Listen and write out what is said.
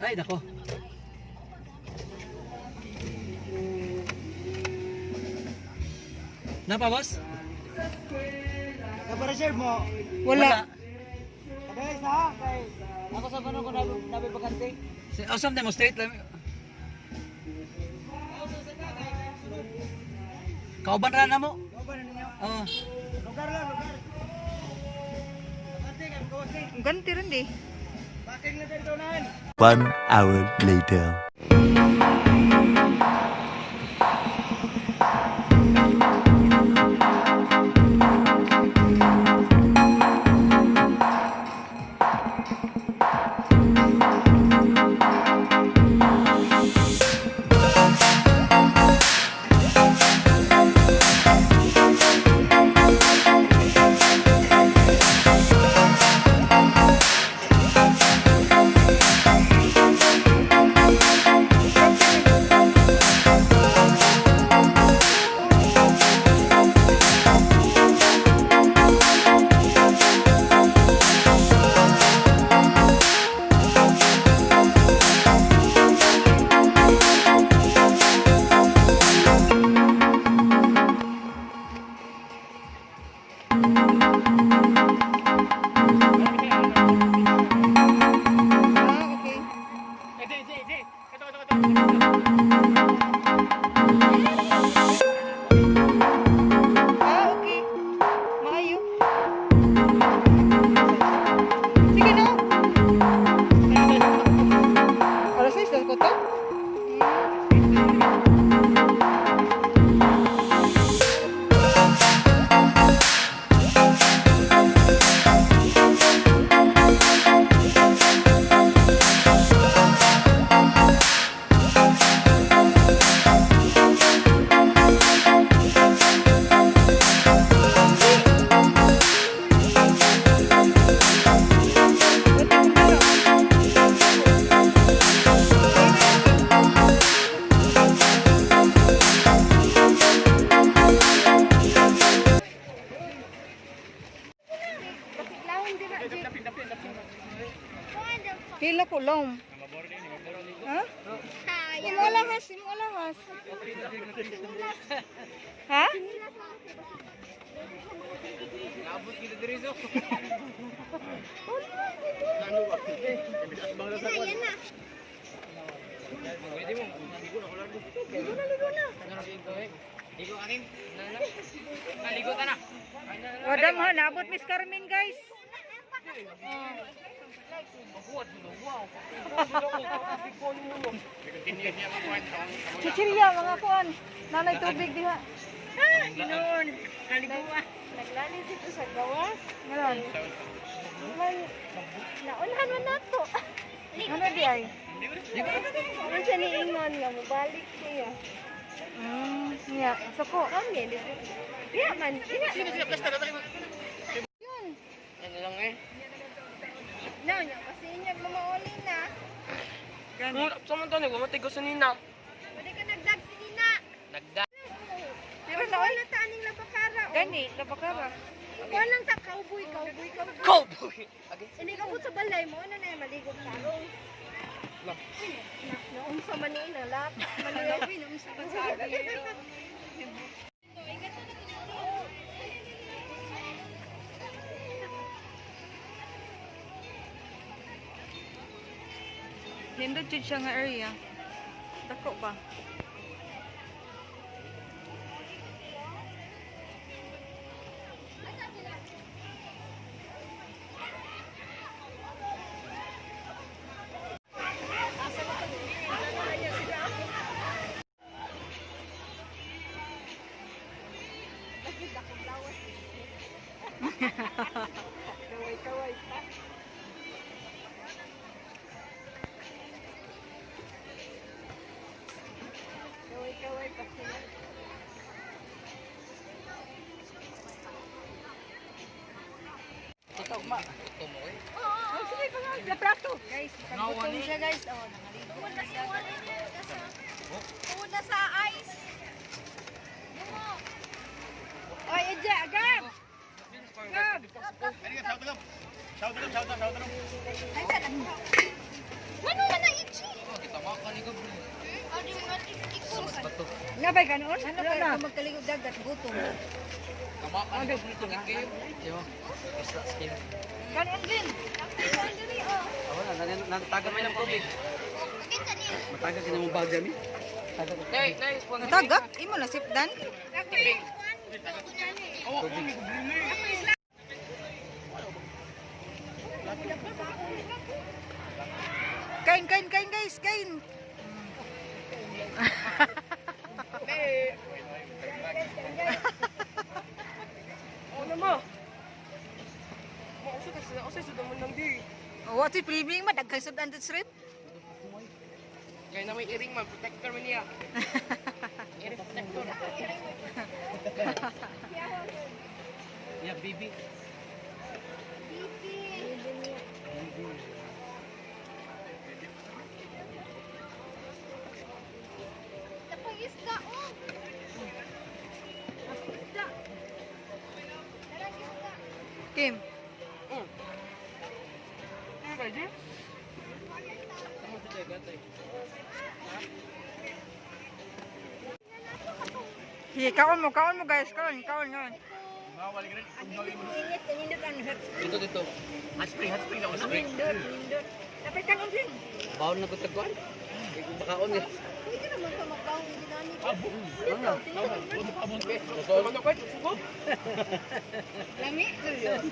Ay, dako. Napa, boss? Napa-reserve mo? Wala. Kay sa kay ako sa kuno ko nabi bakante. Awesome demonstrate lang. Kauban ra na mo. Kauban na ninyo? Oo. Lugar lang, lugar. Bakante kay magkawasi. Ang ganti rin di. Parking na dito nan. 1 hour later. Ah, okay. Ah, okay. Maayo. Sige na. Alas 6 na ko to? Pila ko lang. Ha? Imo alahas, imo alahas. Ha? Wadam ha, naabot Miss Carmen, guys. Chichirya mga kuan. Nanay tubig diha. Noon, naliguan. Naglali dito sa gawas. Ngayon. Man, naunhan man nato. Ano di ay? Ano siya ni Ingon nga mobalik siya. Niya. Suko. Kami, di Diya man, diya. Yun. Ano lang eh. No, nya kasi inyag mamauli na. Gani. Sa man to ni gumatig sa nina. Pwede ka nagdag si Nina. Nagda. Pero na oy. Wala ta aning labakara. oh. Gani, labakara. Kuha lang ta cowboy, cowboy, cowboy. Cowboy. Hindi ka po sa balay mo, ano na yung maligo karong. Na, naunsa man ni ina, lapak man ni. Naunsa man sabi. Nindot jud siya nga area. Dako ba? Kaway-kaway pa. Kaway-kaway pa sila. Totoo ma. Oh, sige pa nga, plato. Guys, nakagutom siya, guys. Oh, nangaligo na siya. Tungod na sa ice. Oy, Edja, Gab! Gab! Ay, sa Ano man na, Ichi? Nabay ka noon? Ano kayo kung magkaligog dagat, gutom. Yo. Isla skin. Kanon din. Ako na, nagtaga may ng tubig. Mataga kina mo bag dami. Natagak? Imo na sipdan? Kain, kain, kain guys, kain. Ano mo? Mausa kasi na usay sa man lang di. Oh, what si premium ma daghan sudan sa street. Kaya na may iring man protector man niya. Iring protector. Yeah, baby. Tapos isda, oh. Isda. Darang isda. Kim. Ready? Sige, kaon mo guys, kaon, kaon, kaon. Init, inindot ang hot. Dito dito. Hot spring, hot spring na spring. Nindot, nindot. Dapat kanon din. Bawal na ko tagkuan. Bakaon eh. Pwede naman ka magbaon ginani. Ano ka? Sugod. Lami ko yun.